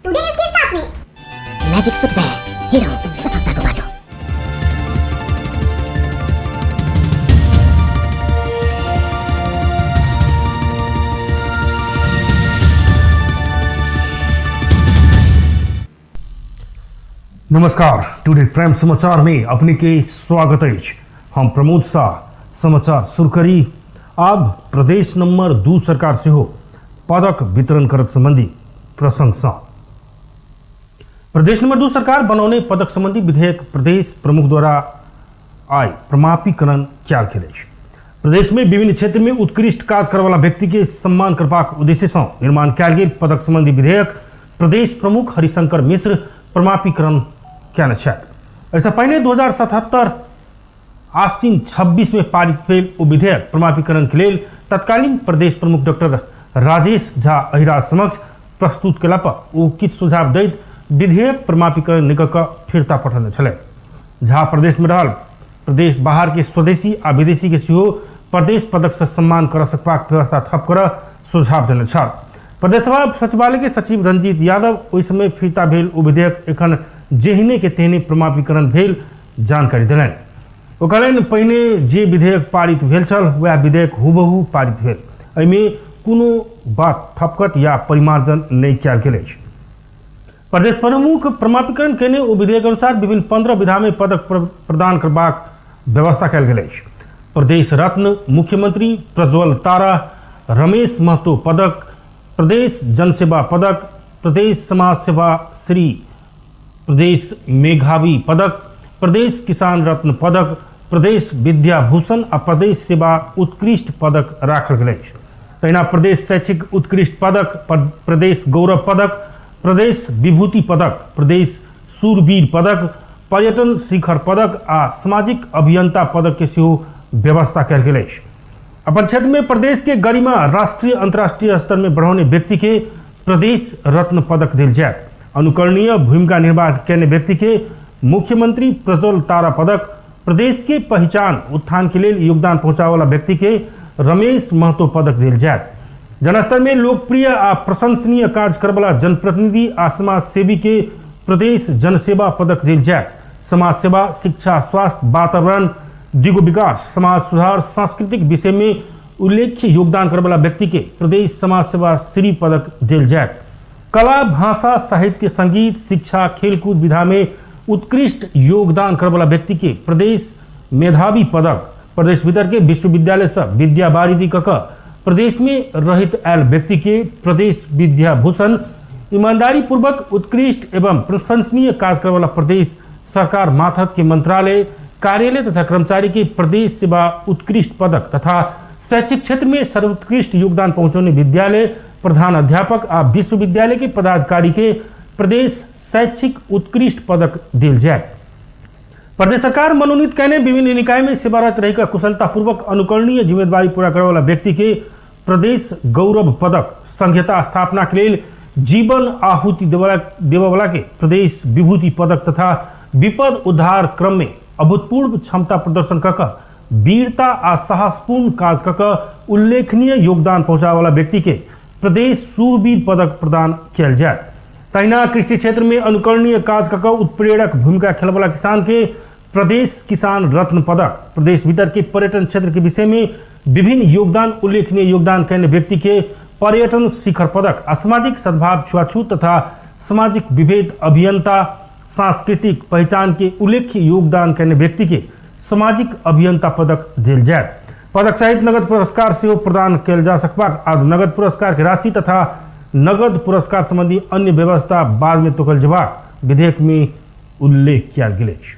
Today news के साथ में मैजिक फुटवेयर, हेरौँ सफलताको बाटो। नमस्कार, टुडे प्राइम समाचार में अपने के स्वागत अछि। हम प्रमोद शाह। समाचार शुरू करी। आब प्रदेश नंबर 2 सरकार सेहो पदक वितरण करत संबंधी प्रसंग। प्रदेश नंबर 2 सरकार बनौने पदक संबंधी विधेयक प्रदेश प्रमुख द्वारा आइ प्रमापीकरण कयल गेल अछि। प्रदेश में विभिन्न क्षेत्र में उत्कृष्ट काज करवाला व्यक्ति के सम्मान करबाक उद्देश्य से निर्माण कयल गेल पदक संबंधी विधेयक प्रदेश प्रमुख हरिशंकर मिश्र प्रमापीकरण कयने छथि। एहिसँ पहिने 2077 आश्विन 26 में पारित भेल ओ विधेयक प्रमापीकरण के लेल तत्कालीन प्रदेश प्रमुख डॉक्टर राजेश झा अहिरा समक्ष प्रस्तुत कयला पर ओ किछु सुझाव दैत विधेयक प्रमापीकरण नहि कऽ कऽ फिर्ता पठौने छलथि। झा प्रदेश में रहल प्रदेश बाहर के स्वदेशी आ विदेशी के सेहो प्रदेश पदक से सम्मान कर सकबाक व्यवस्था थप कर सुझाव देने छल। प्रदेश सभा सचिवालय के सचिव रंजीत यादव ओहि समय फिर्ता भेल ओ विधेयक एखन जेहने के तेहने प्रमापीकरण भेल जानकारी देलनि। ओ कहलनि, पहिने जे विधेयक पारित भेल छल वएह विधेयक हुबहू पारित भेल, एहिमे कोनो बात थपकत या परिमार्जन नहि कयल गेल अछि। प्रदेश प्रमुख प्रमापीकरण कयने ओ विधेयक अनुसार विभिन्न 15 विधा में पदक प्रदान करबाक व्यवस्था कयल गेल अछि। प्रदेश रत्न, मुख्यमंत्री प्रज्वल तारा, रमेश महतो पदक, प्रदेश जनसेवा पदक, प्रदेश समाज सेवा श्री, प्रदेश मेघावी पदक, प्रदेश किसान रत्न पदक, प्रदेश विद्याभूषण आ प्रदेश सेवा उत्कृष्ट पदक राखल गेल अछि। तहिना प्रदेश शैक्षिक उत्कृष्ट पदक, प्रदेश गौरव पदक, प्रदेश विभूति पदक, प्रदेश शूरवीर पदक, पर्यटन शिखर पदक आ सामाजिक अभियंता पदक के सेहो व्यवस्था कयल गेल अछि। अपन क्षेत्र में प्रदेश के गरिमा राष्ट्रीय अंतर्राष्ट्रीय स्तर में बढ़ौने व्यक्ति के प्रदेश रत्न पदक देल जायत। अनुकरणीय भूमिका निर्वाह कयने व्यक्ति के मुख्यमंत्री प्रज्वल तारा पदक, प्रदेश के पहचान उत्थान के लेल योगदान पहुंचावे व्यक्ति के रमेश महतो पदक देल जायत। जनस्तर में लोकप्रिय आ प्रशंसनीय काज करवाला जनप्रतिनिधि आ समाज सेवी के प्रदेश जनसेवा पदक देल जायत। समाज सेवा, शिक्षा, स्वास्थ्य, वातावरण, दिगो विकास, समाज सुधार, सांस्कृतिक विषय में उल्लेख्य योगदान करवाला व्यक्ति के प्रदेश समाज सेवा श्री पदक देल जायत। कला, भाषा, साहित्य, संगीत, शिक्षा, खेलकूद विधा में उत्कृष्ट योगदान करवाला व्यक्ति के प्रदेश मेधावी पदक, प्रदेश भीतर के विश्वविद्यालय से विद्यावारिधि क क प्रदेश में रहित आयल व्यक्ति के प्रदेश विद्याभूषण, ईमानदारी पूर्वक उत्कृष्ट एवं प्रशंसनीय कार्य करवाला प्रदेश सरकार माथत के मंत्रालय, कार्यालय तथा कर्मचारी के प्रदेश सेवा उत्कृष्ट पदक तथा शैक्षिक क्षेत्र में सर्वोत्कृष्ट योगदान पहुंचौने विद्यालय प्रधान अध्यापक आ विश्वविद्यालय के पदाधिकारी के प्रदेश शैक्षिक उत्कृष्ट पदक देल जायत। प्रदेश सरकार मनोनीत कयने विभिन्न निकाय में सेवारत रहिकर कुशलतापूर्वक अनुकरणीय जिम्मेदारी पूरा करे वाला व्यक्ति के प्रदेश गौरव पदक, संघीयता स्थापना के लेल जीवन आहुति देववाला के प्रदेश विभूति पदक तथा विपद उद्धार क्रम में अभूतपूर्व क्षमता प्रदर्शन क क वीरता आ साहसपूर्ण काज क क उल्लेखनीय योगदान पहुंचावे वाला व्यक्ति के प्रदेश शूरवीर पदक प्रदान कयल जायत। तहिना कृषि क्षेत्र में अनुकरणीय काज क क उत्प्रेरक भूमिका खेलवाला किसान के प्रदेश किसान रत्न पदक, प्रदेश भीतर के पर्यटन क्षेत्र के विषय में विभिन्न योगदान उल्लेखनीय योगदान कयने व्यक्ति के पर्यटन शिखर पदक आ सामाजिक सद्भाव छुआछूत तथा सामाजिक विभेद अभियंता सांस्कृतिक पहचान के उल्लेख्य योगदान कयने व्यक्ति के सामाजिक अभियंता पदक देल जायत। पदक सहित नगद पुरस्कार सेहो प्रदान कयल जा सकबाक आ नगद पुरस्कार के राशि तथा नगद पुरस्कार संबंधी अन्य व्यवस्था बाद में तोकल जेबाक विधेयक में उल्लेख कयल गेल अछि।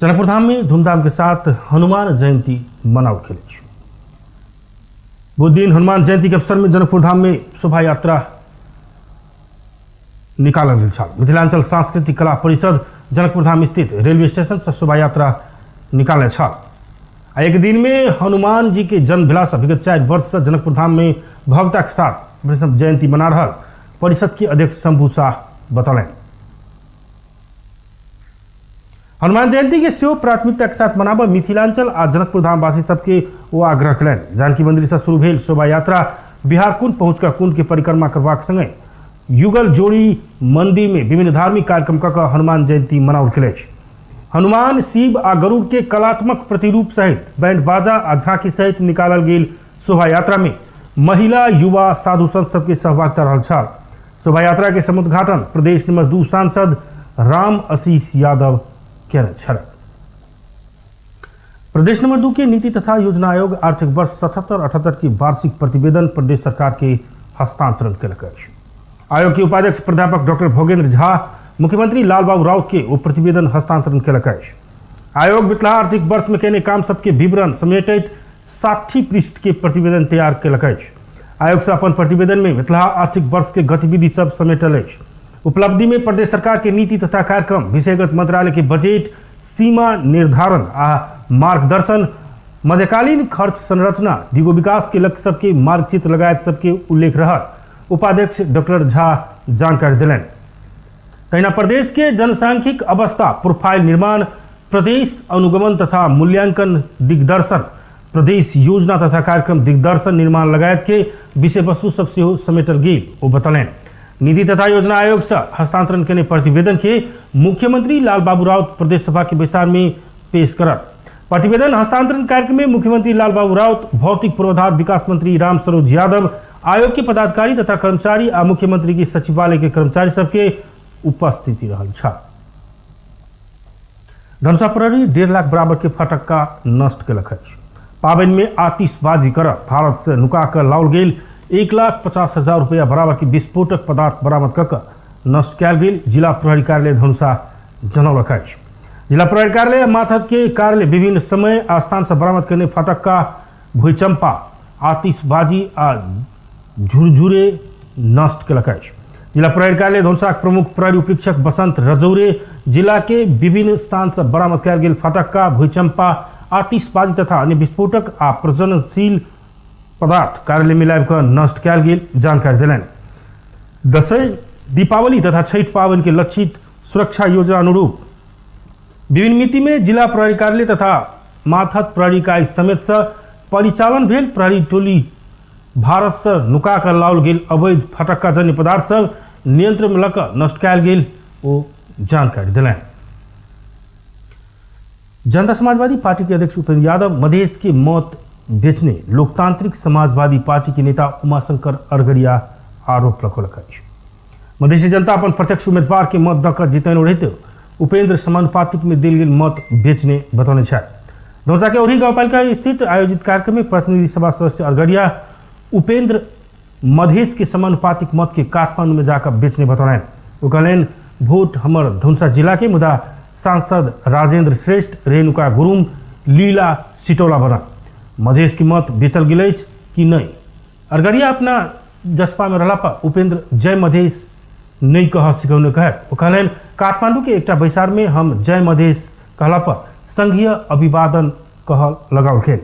जनकपुर धाम में धूमधाम के साथ हनुमान जयंती मनाओल गेल अछि। बुध दिन हनुमान जयंती के अवसर में जनकपुर धाम में शोभा यात्रा निकालल गेल छल। मिथिलांचल सांस्कृतिक कला परिषद जनकपुर धाम स्थित रेलवे स्टेशन से शोभा यात्रा निकालने छल। आ एक दिन में हनुमान जी के जन्म भेला से विगत 4 वर्ष से जनकपुर धाम में भव्यता के साथ वृषभ जयंती मना रहल परिषद के अध्यक्ष शंभू शाह बतौलनि। हनुमान जयंती के सेहो प्राथमिकता के साथ मनाबऽ मिथिलांचल आ जनकपुर धामवासी सबके ओ आग्रह कयलनि। जानकी मंदिर से शुरू भेल शोभा यात्रा बिहार कुंड पहुंचकर कुंड के परिक्रमा करबाक संगे युगल जोड़ी मंदिर में विभिन्न धार्मिक कार्यक्रम कऽ कऽ हनुमान जयंती मनाओल गेल अछि। हनुमान, शिव आ गरुड़ के कलात्मक प्रतिरूप सहित बैंड बाजा आ झांकी सहित निकालल गेल शोभा यात्रा में महिला, युवा, साधु संत सबके सहभागिता रहल छल। शोभा यात्रा के समुद्घाटन प्रदेश नंबर 2 सांसद राम आशीष यादव केने छल। प्रदेश नंबर 2 के नीति तथा योजना आयोग आर्थिक वर्ष 77-78 के वार्षिक प्रतिवेदन प्रदेश सरकार के हस्तांतरण केलक अछि। आयोग के उपाध्यक्ष प्राध्यापक डॉक्टर भोगेंद्र झा मुख्यमंत्री लालबाबू राउत के ओ प्रतिवेदन हस्तांतरण केलक अछि। आयोग बितला आर्थिक वर्ष में केने काम सबके विवरण समेटैत 60 पृष्ठ के प्रतिवेदन तैयार केलक अछि। आयोग से अपन प्रतिवेदन में बितला आर्थिक वर्ष के गतिविधि सब समेटल अछि। उपलब्धि में प्रदेश सरकार के नीति तथा कार्यक्रम, विषयगत मंत्रालय के बजट सीमा निर्धारण आ मार्गदर्शन, मध्यकालीन खर्च संरचना, दिगो विकास के लक्ष्य सबके मार्गचित्र लगायत सबके उल्लेख रहल उपाध्यक्ष डॉक्टर झा जानकारी देलनि। तहिना प्रदेश के जनसांख्यिक अवस्था प्रोफाइल निर्माण, प्रदेश अनुगमन तथा मूल्यांकन दिग्दर्शन, प्रदेश योजना तथा कार्यक्रम दिग्दर्शन निर्माण लगायत के विषय वस्तु सब सेहो समेटल गेल ओ बतौलनि। नीति तथा योजना आयोग से हस्तांतरण केने प्रतिवेदन के मुख्यमंत्री लालबाबू राउत प्रदेश सभा के बैसार में पेश करत। प्रतिवेदन हस्तांतरण कार्यक्रम में मुख्यमंत्री लालबाबू राउत, भौतिक पूर्वाधार विकास मंत्री राम सरोज यादव, आयोग के पदाधिकारी तथा कर्मचारी आ मुख्यमंत्री के सचिवालय के कर्मचारी सबके उपस्थिति रहल छल। धनुषा प्रहरी 1.5 लाख बराबर के फटक्का नष्ट केलक अछि। पाबनि में आतिशबाजी कर भारत से नुका कऽ लाओल गेल 1,50,000 रुपया बराबर के विस्फोटक पदार्थ बरामद कऽ कऽ नष्ट कयल गेल जिला प्रहरी कार्यालय धनुषा जनौलक अछि। जिला प्रहरी कार्यालय माथत के कार्यालय विभिन्न समय आ स्थान से बरामद केने फटक्का, भुइचंपा, आतिशबाजी आ झुरझुरे नष्ट केलक अछि। जिला प्रहरी कार्यालय धनुषाक प्रमुख प्रहरी उपरीक्षक बसंत रजौरे जिला के विभिन्न स्थान से बरामद कयल गेल फटक्का, भुइचंपा, आतिशबाजी तथा अन्य विस्फोटक आ प्रज्वलनशील पदार्थ कार्यालय में लाबि कऽ नष्ट कयल गेल जानकारी देलनि। दसैँ, दीपावली तथा छठि पाबनि के लक्षित सुरक्षा योजना अनुरूप विभिन्न मिति में जिला प्रहरी कार्यालय तथा माथत प्रहरी इकाई समेत से परिचालन भेल प्रहरी टोली भारत से नुका कऽ लाओल गेल अवैध फटक्का जन्य पदार्थ सब नियंत्रण में लऽ कऽ नष्ट कयल गेल ओ जानकारी देलनि। जनता समाजवादी पार्टी के अध्यक्ष उपेंद्र यादव मधेश के मत बेचने लोकतांत्रिक समाजवादी पार्टी के नेता उमाशंकर अरगरिया आरोप लगौलक अछि। मधेशी जनता अपन प्रत्यक्ष उम्मीदवार के मत दऽ कऽ जीतने रहैत उपेंद्र समानुपातिक में देल गेल मत बेचने बतौने छथि। धनुषा के औरही गाउँपालिका स्थित आयोजित कार्यक्रम में प्रतिनिधि सभा सदस्य अरगरिया उपेंद्र मधेश के समानुपातिक मत के काठमांडू में जाकर बेचने बतौलनि। ओ कहलनि, वोट हमर धनुषा जिला के, मुदा सांसद राजेंद्र श्रेष्ठ, रेणुका गुरुङ, लीला सिटौला बनल। मधेश के मत बेचल गेल अछि कि नहि? अरगरिया अपना जसपा में रहला पर उपेंद्र जय मधेश नहि कह सिखौने कहे। ओ कहलनि, काठमांडू के एकटा बैसार में हम जय मधेश कहला पर संघीय अभिवादन कह लगाओल गेल।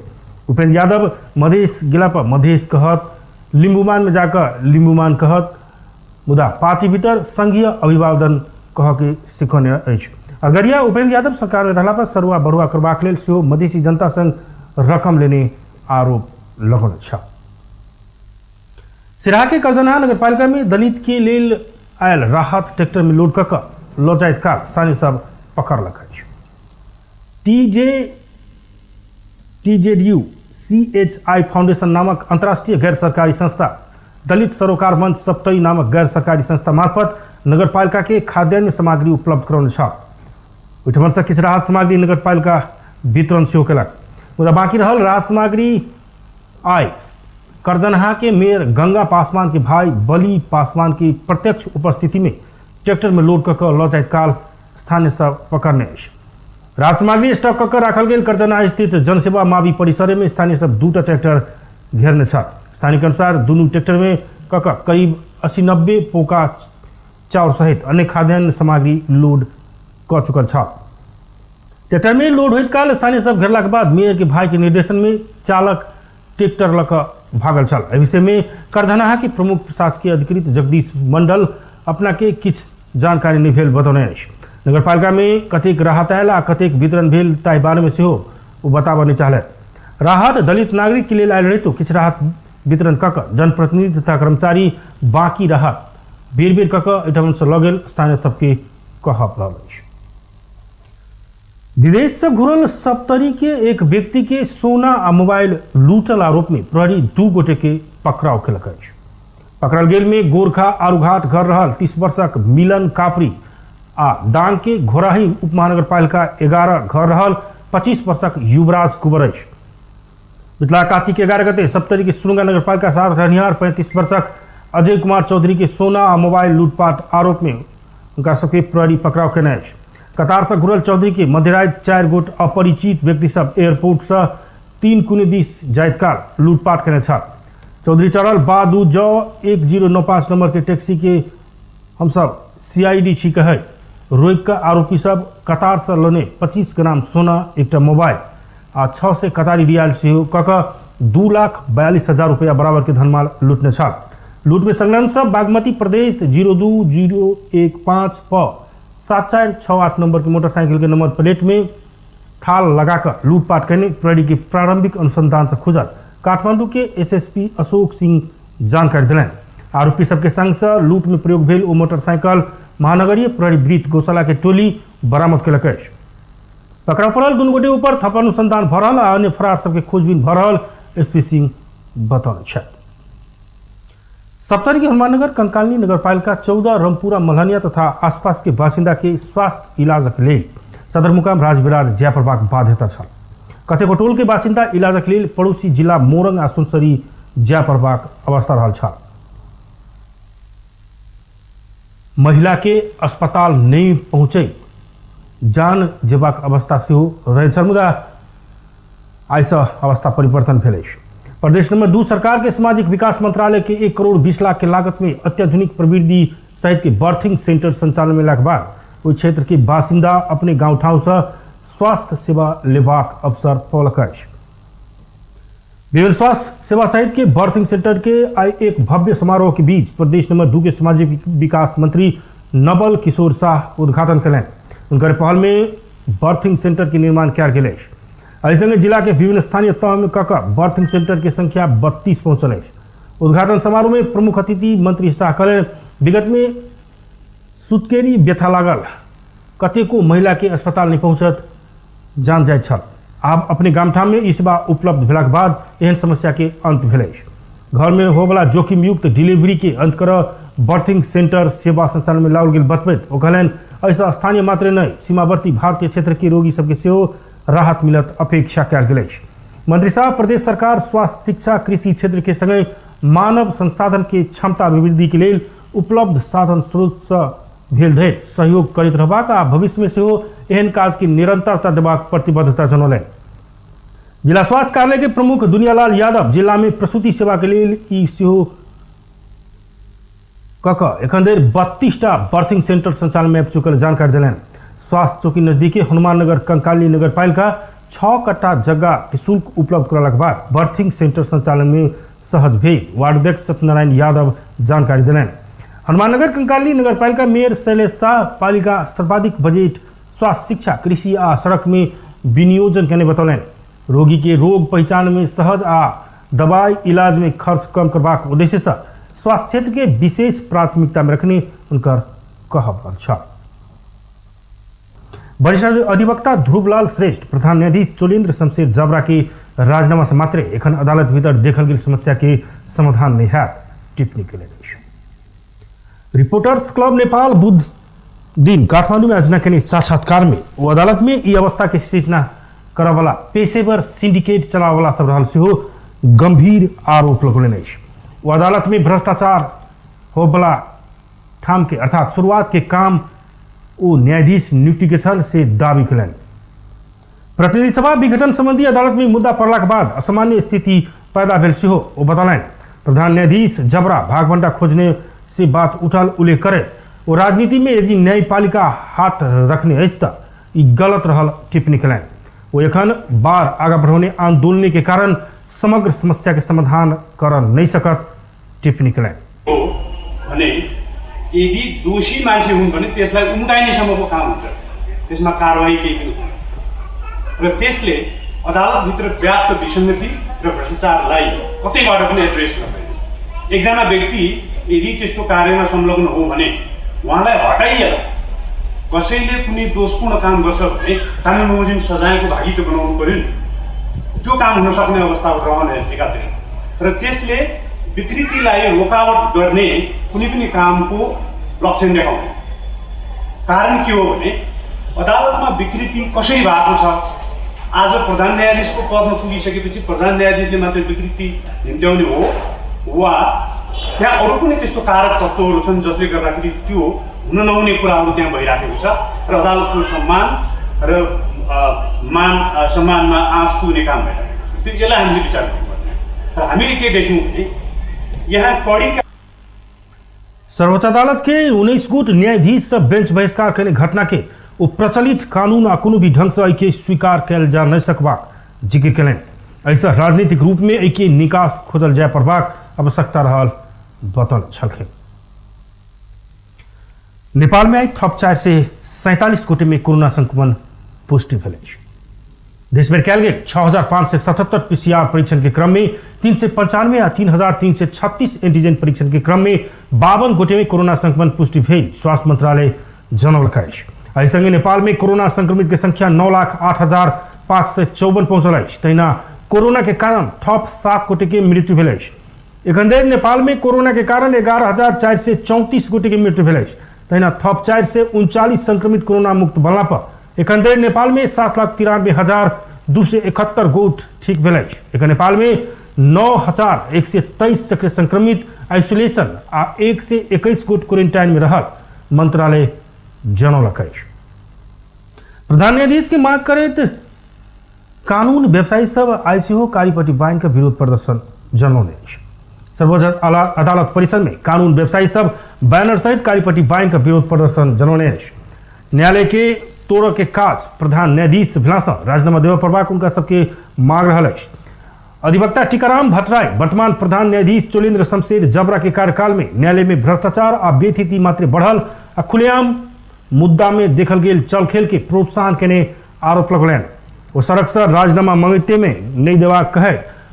उपेंद्र यादव मधेश गेला पर मधेश कहत, लिम्बुमान में जाकर लिम्बुमान कहत, मुदा पार्टी भीतर संघीय अभिवादन कह के सिखौने अछि। अरगरिया उपेंद्र यादव सरकार में रहला पर सरुआ बरुआ करबाक लेल सेहो मधेशी जनता संग रकम लेने आरोप लगौने छल। सिराहा के करजनहा नगरपालिका में दलित के लेल आयल राहत ट्रैक्टर में लोड कऽ कऽ लऽ जाइत काल स्थानीय सब पकड़लक अछि। टीजेडयू सीएचआई फाउंडेशन नामक अंतर्राष्ट्रीय गैर सरकारी संस्था दलित सरोकार मंच सप्तरी नामक गैर सरकारी संस्था मार्फत नगरपालिका के खाद्यान्न सामग्री उपलब्ध करौने छल। ओहिठाम से किछु राहत सामग्री नगरपालिका वितरण सेहो केलक, मुदा बाकी रहल राहत सामग्री आइ करजनहा के मेयर गंगा पासवान के भाई बलि पासवान की प्रत्यक्ष उपस्थिति में ट्रैक्टर में लोड कऽ कऽ लऽ जाइत काल स्थानीय सब पकड़ने अछि। राहत सामग्री स्टॉक कऽ कऽ राखल गेल करजनहा स्थित जनसेवा मावी परिसर में स्थानीय सब दूटा ट्रैक्टर घेरने छल। स्थानीय के अनुसार दुनू ट्रैक्टर में कऽ कऽ करीब 80-90 पोका चाउर सहित अन्य खाद्यान्न सामग्री लोड कऽ चुकल छल। ट्रैक्टर में लोड होइत काल स्थानीय सब घेरलाक बाद मेयर के भाई के निर्देशन में चालक ट्रैक्टर लऽ कऽ भागल छल। एहि विषय में करधनाहा के प्रमुख प्रशासकीय अधिकृत जगदीश मंडल अपना के किछु जानकारी नहि भेल बतौने अछि। नगरपालिका में कतेक राहत आयल आ कतेक वितरण भेल ताहि बारे में सेहो ओ बताबऽ नहि चाहलथि। राहत दलित नागरिक के लेल आयल रहितो किछु राहत वितरण कऽ कऽ जनप्रतिनिधि तथा कर्मचारी बाकी राहत बेर बेर कऽ कऽ एहिठामसँ लऽ गेल स्थानीय सबके कहब रहल अछि। विदेश से घुरल सप्तरी के एक व्यक्ति के सोना आ मोबाइल लूटल आरोप में प्रहरी 2 गोटे के पकड़ाव केलक अछि। पकड़ल गेल में गोरखा आरूघाट घर रहल 30 वर्षक मिलन कापरी आ दांग के घोराही उपमहानगरपालिका 11 घर रहल 25 वर्षक युवराज कुंवर अछि। मिथिला कार्तिक 11 गते सप्तरी के सुरुंगा नगरपालिका 7 रहनिहार 35 वर्षक अजय कुमार चौधरी के सोना आ मोबाइल लूटपाट आरोप में हुनका सबके प्रहरी पकड़ाव केने अछि। कतार से घुरल चौधरी के मध्यराति 4 गोट अपरिचित व्यक्ति सब एयरपोर्ट से 3 कुने दिस जाइत काल लूटपाट केने छल। चौधरी चढ़ल बा 2 ज 1095 नंबर के टैक्सी के हमसब सीआईडी छी कहै रोकि कऽ आरोपी सब कतार से लने 25 ग्राम सोना, एकटा मोबाइल आ 600 कतारी रियाल सेहो कऽ कऽ 2,42,000 रुपया बराबर के धनमाल लूटने छल। लूट में संलग्न सब बागमती प्रदेश 02015 प 7468 नंबर के मोटरसाइकिल के नंबर प्लेट में थाल लगाकर लूटपाट करने प्रहरी के प्रारंभिक अनुसंधान से खुजल काठमांडू के एसएसपी अशोक सिंह जानकारी दिलनि। आरोपी सबके संग से लूट में प्रयोग भेल ओ मोटरसाइकिल महानगरीय प्रहरी वृत्त गौशाला के टोली बरामद केलक अछि। पकड़ा पड़ल दुनू गोटे ऊपर थप अनुसंधान भऽ रहल आ अन्य फरार सबके खोजबीन भऽ रहल एसपी सिंह बतौने छथि। सप्तरी के हनुमाननगर कंकालिनी नगरपालिका 14 रमपुरा मल्हनिया तथा आसपास के बासिन्दा के स्वास्थ्य इलाजक लेल सदरमुकाम राजविराज जाय पड़बाक बाध्यता छल। कतेको टोल के बासिन्दा इलाजक लेल पड़ोसी जिला मोरंग आ सुनसरी जाय पड़बाक अवस्था रहल छल। महिला के अस्पताल नहीं पहुँचे जान जेबाक अवस्था सेहो रहैत छल, मुदा आइसँ अवस्था परिवर्तन भेल अछि। प्रदेश नंबर 2 सरकार के सामाजिक विकास मंत्रालय के 1 करोड़ 20 लाख के लागत में अत्याधुनिक प्रविधि सहित के बर्थिंग सेंटर संचालन में लाख बाद ओहि क्षेत्र के बासिन्दा अपने गाँव ठाउँ से स्वास्थ्य सेवा लेबाक अवसर पौलक अछि। विभिन्न स्वास्थ्य सेवा सहित के बर्थिंग सेंटर के आइ एक भव्य समारोह के बीच प्रदेश नंबर 2 के सामाजिक विकास मंत्री नवल किशोर शाह उद्घाटन कयलनि। हुनकर पहल में बर्थिंग सेंटर के निर्माण कयल गेल अछि। एहि संगे जिला के विभिन्न स्थानीय तह में कऽ कऽ बर्थिंग सेंटर के संख्या 32 पहुंचल अछि। उद्घाटन समारोह में प्रमुख अतिथि मंत्री शाह कहलनि, विगत में सुतकेरी व्यथा लागल कतेको महिला के अस्पताल नहीं पहुंचत जान जाइत छल। आब अपने गामठाम में ई सेवा उपलब्ध भेलाक बाद एहन समस्या के अंत भेल अछि। घर में होबला जोखिमयुक्त डिलीवरी के अंत कर बर्थिंग सेंटर सेवा संचालन में लाओल गेल बतबैत ओ कहलनि, एहिसँ स्थानीय मात्रे नहि सीमावर्ती भारतीय क्षेत्र के रोगी सबके सेहो राहत मिलत अपेक्षा कयल गेल अछि। मंत्री साहब प्रदेश सरकार स्वास्थ्य, शिक्षा, कृषि क्षेत्र के संगे मानव संसाधन के क्षमता अभिवृद्धि के लेल उपलब्ध साधन स्रोत सँ भेल धरि सहयोग करैत रहबाक आ भविष्य में सेहो एहन काज के निरंतरता देबाक प्रतिबद्धता जनौलनि। जिला स्वास्थ्य कार्यालय के प्रमुख दुनियालाल यादव जिला में प्रसूति सेवा के लेल ई सेहो कऽ कऽ एखन धरि 32टा बर्थिंग सेंटर संचालन में आबि चुकल जानकारी देलनि। स्वास्थ्य चौकी नजदीके हनुमाननगर कंकाली नगरपालिका 6 कट्टा जगह निःशुल्क उपलब्ध करौलाक बाद बर्थिंग सेंटर संचालन में सहज भेल वार्ड अध्यक्ष सत्यनारायण यादव जानकारी देलनि। हनुमाननगर कंकाली नगरपालिका मेयर शैलेश शाह पालिका सर्वाधिक बजट स्वास्थ्य, शिक्षा, कृषि आ सड़क में विनियोजन केने बतौलनि। रोगी के रोग पहचान में सहज आ दवाई इलाज में खर्च कम करबाक उद्देश्य से स्वास्थ्य क्षेत्र के विशेष प्राथमिकता में रखने उनकर कहब छल। वरिष्ठ अधिवक्ता ध्रुवलाल श्रेष्ठ प्रधान न्यायाधीश चोलेन्द्र शमशेर जबरा के राजीनामा से मात्रे एखन अदालत भीतर देखल गेल समस्या के समाधान नहीं हैत टिप्पणी केलनि अछि। रिपोर्टर्स क्लब नेपाल बुध दिन काठमांडू में आयोजना केने साक्षात्कार में ओ अदालत में ई अवस्था के सृजना करऽवला पेशेवर सिंडिकेट चलावला सब रहल सेहो गंभीर आरोप लगौलनि अछि। ओ अदालत में भ्रष्टाचार होबला ठाम के अर्थात शुरुआत के काम ओ न्यायाधीश नियुक्ति के छल से दावी केलनि। प्रतिनिधि सभा विघटन संबंधी अदालत में मुद्दा पड़लाक बाद असामान्य स्थिति पैदा भेल सेहो ओ बतौलनि। प्रधान न्यायाधीश जबरा भागबंटा खोजने से बात उठल उल्लेख करे ओ राजनीति में यदि न्यायपालिका हाथ रखने अछि त ई गलत रहल टिप्पणी केलनि। ओ एखन बार आगा बढ़ौने आंदोलन के कारण समग्र समस्या के समाधान कर नहीं सकत टिप्पणी केलनि। हो भने यदि दोषी मान्छे हुन् भने त्यसलाई उम्काइनेसम्मको काम हुन्छ, त्यसमा कारवाही केही पनि हुँदैन र त्यसले अदालतभित्र व्याप्त विसङ्गति र भ्रष्टाचारलाई कतैबाट पनि एड्रेस गर्दैन। एकजना व्यक्ति यदि त्यस्तो कार्यमा संलग्न हो भने उहाँलाई हटाइएर कसैले कुनै दोषपूर्ण काम गर्छ भने कानुन बमोजिम सजायको भागी त बनाउनु पर्यो नि, त्यो काम हुन सक्ने अवस्था रहने एकातिर, र त्यसले विकृतिलाई रोकावट गर्ने कुनै पनि कामको लक्षण देखाउने। कारण के हो भने अदालतमा विकृति कसरी भएको छ, आज प्रधान न्यायाधीशको पदमा पुगिसकेपछि प्रधान न्यायाधीशले मात्रै विकृति निम्त्याउने हो वा त्यहाँ अरू कुनै त्यस्तो कारक तत्त्वहरू छन् जसले गर्दाखेरि त्यो हुन नहुने कुराहरू त्यहाँ भइराखेको छ र अदालतको सम्मान र मान सम्मानमा आँच पुग्ने काम भइराखेको छ। त्यो यसलाई हामीले विचार गर्नुपर्ने र हामीले के देख्यौँ भने यहाँ कडी सर्वोच्च अदालत के 19 गोट न्यायाधीश सब बेंच बहिष्कार कयने घटना के ओ प्रचलित कानून आ कोनो भी ढंग से एहिके स्वीकार कयल जा नहि सकबाक जिक्र कयलनि। एहिसँ राजनीतिक रूप में एहिके निकास खोजल जाय पड़बाक आवश्यकता रहल बतौने छलखिन। नेपाल में आई थप 447 गोटे में कोरोना संक्रमण पुष्टि भेल अछि। देशभरि कयल गेल 6577 पीसीआर परीक्षण के क्रम में 395 आ 3336 एंटीजन परीक्षण के क्रम में 52 गोटे में कोरोना संक्रमण पुष्टि भेल स्वास्थ्य मंत्रालय जनौलक अछि। एहि संगे नेपाल में कोरोना संक्रमित के संख्या 9,08,554 पहुंचल अछि। तहिना कोरोना के कारण थप 7 गोटे के मृत्यु भेल अछि। एखन धरि नेपाल में कोरोना के कारण 11,434 गोटे के मृत्यु भेल अछि। तहिना थप 439 संक्रमित कोरोना मुक्त बनला पर एखन धरि नेपाल में 7,93,271 गोट ठीक भेल अछि। एखन नेपाल में 9,123 सक्रिय संक्रमित आइसोलेशन आ 121 गोट क्वारेंटाइन में रहल मंत्रालय जनौलक अछि। प्रधान न्यायाधीश के मांग करैत कानून व्यवसायी सब आइ सेहो कारीपट्टी बान्हि के विरोध प्रदर्शन जनौने अछि। सर्वोच्च अदालत परिसर में कानून व्यवसायी सब बैनर सहित कारीपट्टी बान्हि के विरोध प्रदर्शन जनौने अछि। न्यायालय के तोड़ऽ के काज प्रधान न्यायाधीश भेलासँ राजीनामा देबऽ पड़बाक हुनका सबके मांग रहल अछि। अधिवक्ता टीकाराम भट्टराई वर्तमान प्रधान न्यायाधीश चोलेन्द्र शमशेर जबरा के कार्यकाल में न्यायालय में भ्रष्टाचार आ बेथिति मात्र बढ़ल आ खुलेआम मुद्दा में देखल गेल चलखेल के प्रोत्साहन केने आरोप लगौलनि। ओ सड़क से राजीनामा मंगते में नहीं देबाक कहे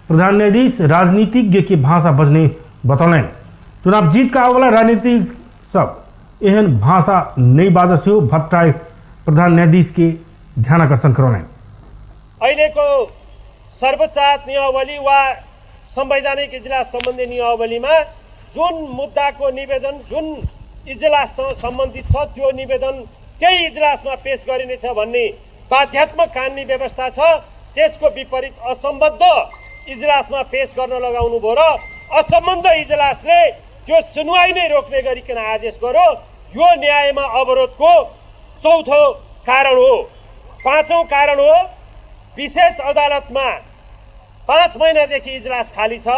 प्रधान न्यायाधीश राजनीतिज्ञ के भाषा बजने बतौलनि। चुनाव जीत के आबयवला राजनीतिक सब एहन भाषा नहीं बाजऽ सेहो भट्टराई प्रधान न्यायाधीश के ध्यानाकर्षण करौलनि। अहिलेको सर्वोच्च नियमावली वा संवैधानिक इजलास सम्बन्धी नियमावलीमा जुन मुद्दाको निवेदन जुन इजलाससँग सम्बन्धित छ त्यो निवेदन त्यही इजलासमा पेश गरिनेछ भन्ने बाध्यात्मक कानुनी व्यवस्था छ। त्यसको विपरीत असम्बद्ध इजलासमा पेश गर्न लगाउनु भयो र असम्बद्ध इजलासले त्यो सुनवाई नै रोक्ने गरिकन आदेश गर्यो। यो न्यायमा अवरोधको चौथो कारण हो। पाँचौँ कारण हो विशेष अदालतमा 5 महिनादेखि इजलास खाली छ,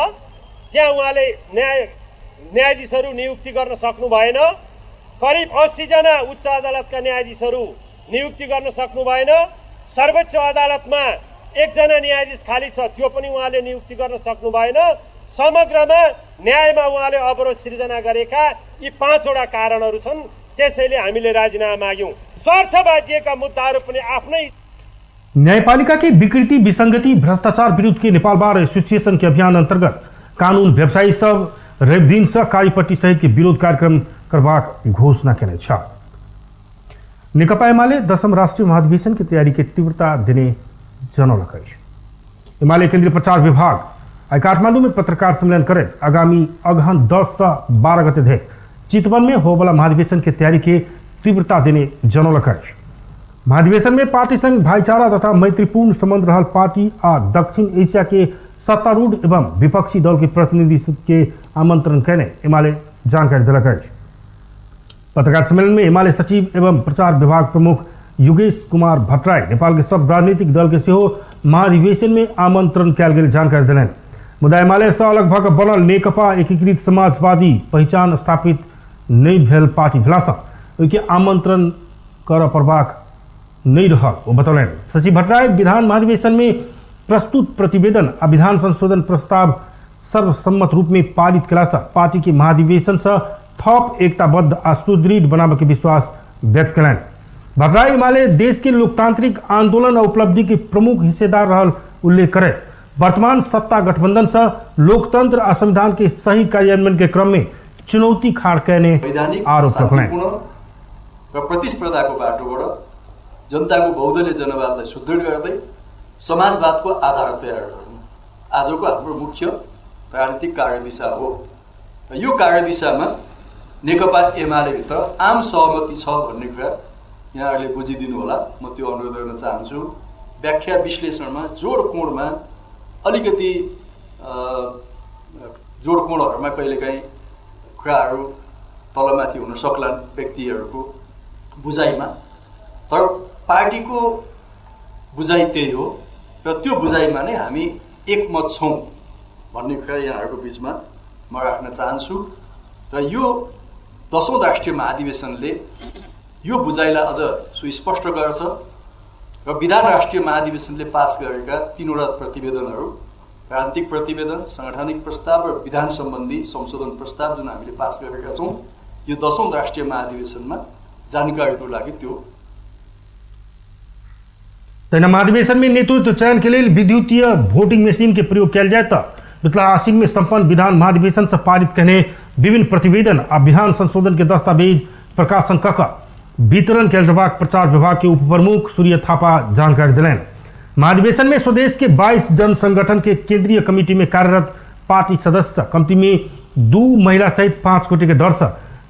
त्यहाँ उहाँले न्यायाधीशहरू नियुक्ति गर्न सक्नु भएन। करिब 80 जना उच्च अदालतका न्यायाधीशहरू नियुक्ति गर्न सक्नु भएन। सर्वोच्च अदालतमा 1 न्यायाधीश खाली छ, त्यो पनि उहाँले नियुक्ति गर्न सक्नु भएन। समग्रमा न्यायमा उहाँले अवरोध सिर्जना गरेका यी 5वटा कारणहरू छन्। त्यसैले हामीले राजीनामा माग्यौँ। स्वार्थ बाजिएका मुद्दाहरू पनि आफ्नै न्यायपालिका के विकृति विसंगति भ्रष्टाचार विरुद्ध के नेपाल बार एसोसिएशन के अभियान अंतर्गत कानून व्यवसायी सब रवि दिन से कार्यपट्टी सहित के विरोध कार्यक्रम करबाक घोषणा केने छल। नेकपा एमाले 10म राष्ट्रीय महाधिवेशन के तैयारी के तीव्रता देने जनौलक अछि। एमाले केंद्रीय प्रचार विभाग आइ काठमांडू में पत्रकार सम्मेलन करैत आगामी अगहन 10 से 12 गते धरि चितवन में होबला महाधिवेशन के तैयारी के तीव्रता देने जनौलक अछि। महाधिवेशन में पार्टी संग भाईचारा तथा मैत्रीपूर्ण संबंध रहल पार्टी आ दक्षिण एशिया के सत्तारूढ़ एवं विपक्षी दल के प्रतिनिधि के आमंत्रण कयने एमाले जानकारी देलक अछि। पत्रकार सम्मेलन में एमाले सचिव एवं प्रचार विभाग प्रमुख योगेश कुमार भट्टराई नेपाल के सब राजनीतिक दल के सेहो महाधिवेशन में आमंत्रण कयल गेल जानकारी देलनि। मुदा एमाले से अलग भऽ कऽ बनल नेकपा एकीकृत समाजवादी पहिचान स्थापित नहि भेल पार्टी भेलासँ ओहिके आमंत्रण करऽ पड़बाक नहि रहल ओ बतौलनि। सचिव भट्टराई विधान महाधिवेशन में प्रस्तुत प्रतिवेदन आ विधान संशोधन प्रस्ताव सर्वसम्मत रूप में पारित कयलासँ पार्टी के महाधिवेशन से थप एकताबद्ध आ सुदृढ़ बनाबऽ के विश्वास व्यक्त कयलनि। भट्टराई एमाले देश के लोकतांत्रिक आंदोलन आ उपलब्धि के प्रमुख हिस्सेदार रहल उल्लेख करैत वर्तमान सत्ता गठबंधन से लोकतंत्र आ संविधान के सही कार्यान्वयन के क्रम में चुनौती खाड़ कयने वैधानिक आरोप रखलनि। शान्तिपूर्ण र प्रतिस्पर्धाको बाटोबाट जनताको बहुदलीय जनवादलाई सुदृढ गर्दै समाजवादको आधार तयार गर्नु आजको हाम्रो मुख्य राजनीतिक कार्यदिशा हो। र यो कार्यदिशामा नेकपा एमाले भित्र आम सहमति छ भन्ने कुरा यहाँहरूले बुझिदिनु होला, म त्यो अनुरोध गर्न चाहन्छु। व्याख्या विश्लेषणमा जोडकोणमा अलिकति जोडकोणहरूमा कहिलेकाहीँ कुराहरू तलमाथि हुन सक्लान् व्यक्तिहरूको बुझाइमा, तर पार्टीको बुझाइ त्यही हो र त्यो बुझाइमा नै हामी एकमत छौँ भन्ने कुरा यहाँहरूको बिचमा म राख्न चाहन्छु। र यो 10औं राष्ट्रिय महाधिवेशनले यो बुझाइलाई अझ सुस्पष्ट गर्छ र विधान राष्ट्रिय महाधिवेशनले पास गरेका 3वटा प्रतिवेदनहरू, राजनीतिक प्रतिवेदन, साङ्गठनिक प्रस्ताव र विधान सम्बन्धी संशोधन प्रस्ताव जुन हामीले पास गरेका छौँ, यो 10औं राष्ट्रिय महाधिवेशनमा जानकारीको लागि त्यो। तहिना महाधिवेशन में नेतृत्व चयन के लेल विद्युतीय वोटिंग मशीन के प्रयोग कयल जाय तऽ बितला आसिन में संपन्न विधान महाधिवेशन से पारित कयने विभिन्न प्रतिवेदन आ विधान संशोधन के दस्तावेज प्रकाशन कऽ कऽ वितरण कयल जयबाक प्रचार विभाग के उप प्रमुख सूर्य थापा जानकारी देलनि। महाधिवेशन में स्वदेश के 22 जन संगठन के केंद्रीय कमेटी में कार्यरत पार्टी सदस्य कम्ती में 2 महिला सहित 5 गोटे के दर से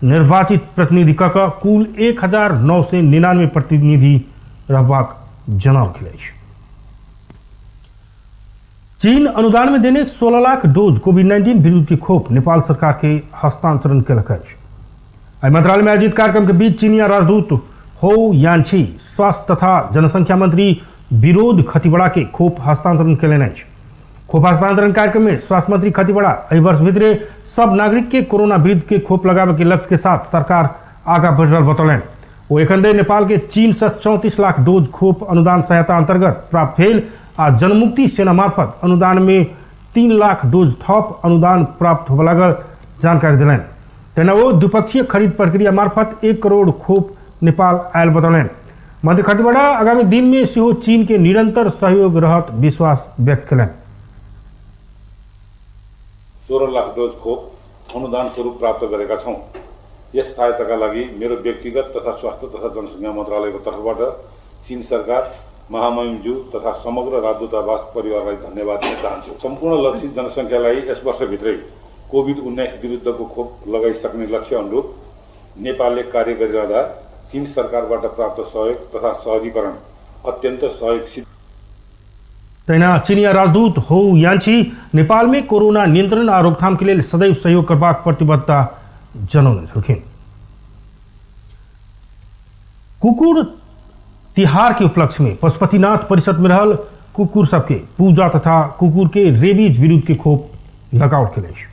निर्वाचित प्रतिनिधि कऽ कऽ कुल 1999 प्रतिनिधि रहबाक जनाओल गेल अछि। चीन अनुदान में देने 16 लाख डोज कोविड-19 विरुद्ध के खोप नेपाल सरकार के हस्तांतरण केलक अछि। एहि मंत्रालय में आयोजित कार्यक्रम के बीच चीनिया राजदूत हो यानछी स्वास्थ्य तथा जनसंख्या मंत्री विरोध खतिवड़ा के खोप हस्तांतरण केलनि अछि। खोप हस्तांतरण कार्यक्रम में स्वास्थ्य मंत्री खतिवड़ा एहि वर्ष भीतरे सब नागरिक के कोरोना विरुद्ध के खोप लगावे के लक्ष्य के साथ सरकार आगा बढ़ि रहल बतौलनि। ओ एखन धरि नेपाल के चीन से 34 लाख डोज खोप अनुदान सहायता अंतर्गत प्राप्त भेल आ जनमुक्ति सेना मार्फत अनुदान में 3 लाख डोज थप अनुदान प्राप्त होबय लागल जानकारी देलनि। तहिना ओ द्विपक्षीय खरीद प्रक्रिया मार्फत 1 करोड़ खोप नेपाल आयल बतौलनि। मंत्री खतिवड़ा आगामी दिन में सेहो चीन के निरंतर सहयोग रहत विश्वास व्यक्त कयलनि। 16 लाख डोज खोप अनुदान स्वरूप प्राप्त गरेका छौँ। यस सहायताका लागि मेरो व्यक्तिगत तथा स्वास्थ्य तथा जनसङ्ख्या मन्त्रालयको तर्फबाट चीन सरकार, महामहिमज्यू तथा समग्र राजदूतावास परिवारलाई धन्यवाद दिन चाहन्छु। सम्पूर्ण लक्षित जनसङ्ख्यालाई यस वर्षभित्रै कोभिड-19 विरुद्धको खोप लगाइसक्ने लक्ष्य अनुरूप नेपालले कार्य गरिरहँदा चीन सरकारबाट प्राप्त सहयोग तथा सहजीकरण अत्यन्त सहयोग सिद्ध। तहिना चीनिया राजदूत हो यान्छी नेपाल में कोरोना नियंत्रण आ रोकथाम के लेल सदैव सहयोग करबाक प्रतिबद्धता जनौने छलखिन। कुकुर तिहार के उपलक्ष्य में पशुपतिनाथ परिषद में रहल कुकुर सबके पूजा तथा कुकुर के रेबीज विरुद्ध के खोप लगाओल गेल अछि।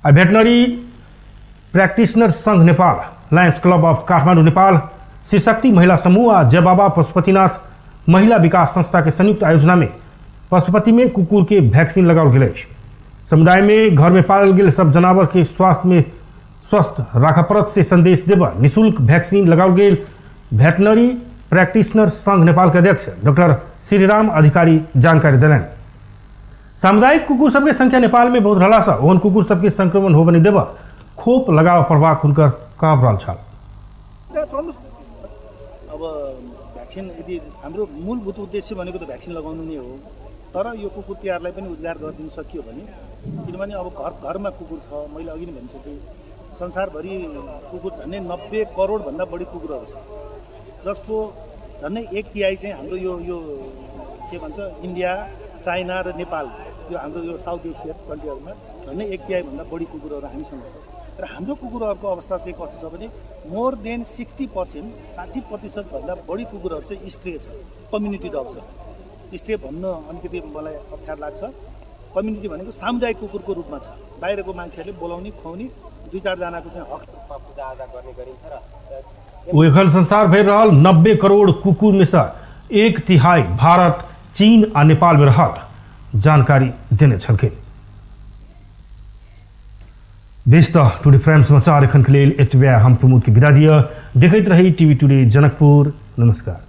आ वेटनरी प्रैक्टिशनर संघ Nepal, Lions Club of Kathmandu Nepal, Shri Shakti महिला समूह आ जय बाबा पशुपतिनाथ महिला विकास संस्था के संयुक्त आयोजना में पशुपति में कुकुर के वैक्सीन लगाओल गेल अछि। समुदाय में घर में पालल गेल सब जानवर के स्वास्थ्य में स्वस्थ राखऽ पड़त से संदेश देबऽ निःशुल्क वैक्सीन लगाओल गेल वेटनरी प्रैक्टिशनर संघ नेपाल के अध्यक्ष डॉक्टर श्रीराम अधिकारी जानकारी देलनि। सामुदायिक कुकुर सबके संख्या नेपाल में बहुत रहला से ओहन कुकुर सबके संक्रमण होबऽ नहि देबऽ खोप लगाबऽ पड़बाक हुनकर कहब रहल छल। अब भ्याक्सिन यदि हाम्रो मूलभूत उद्देश्य भनेको त भ्याक्सिन लगाउनु नै हो, तर यो कुकुर तिहारलाई पनि उद्धार गरिदिन सकियो भने, किनभने अब घर घरमा कुकुर छ, मैले अघि नै भनिसकेँ, संसारभरि कुकुर झन्डै 90 करोडभन्दा बढी कुकुरहरू छ, जसको झन्डै 1/3 चाहिँ हाम्रो यो यो के भन्छ इन्डिया, चाइना र नेपाल, यो हाम्रो यो साउथ एसिया कन्ट्रीहरूमा झन्डै 1/3 बढी कुकुरहरू हामीसँग छ। र हाम्रो कुकुरहरूको अवस्था चाहिँ कस्तो छ भने मोर देन 60%, 60% भन्दा बढी कुकुरहरू चाहिँ स्ट्रे छ, कम्युनिटी डग छ। स्ट्रे भन्न अलिकति मलाई अप्ठ्यारो लाग्छ। कम्युनिटी भनेको सामुदायिक कुकुरको रूपमा छ, बाहिरको मान्छेहरूले बोलाउने खुवाउने 2-4 जनाको चाहिँ हक। पूजाआजा गर्ने गरिन्छ र ओ एखन संसार भरि रहल 90 करोड़ कुकुर में से 1/3 भारत, चीन आ नेपाल में रहल जानकारी देने छलखिन। बेस त टुडे प्राइम समाचार एखन के लेल एतबे। हम प्रमोद के विदा दिअ। देखैत रही टीवी टुडे जनकपुर। नमस्कार।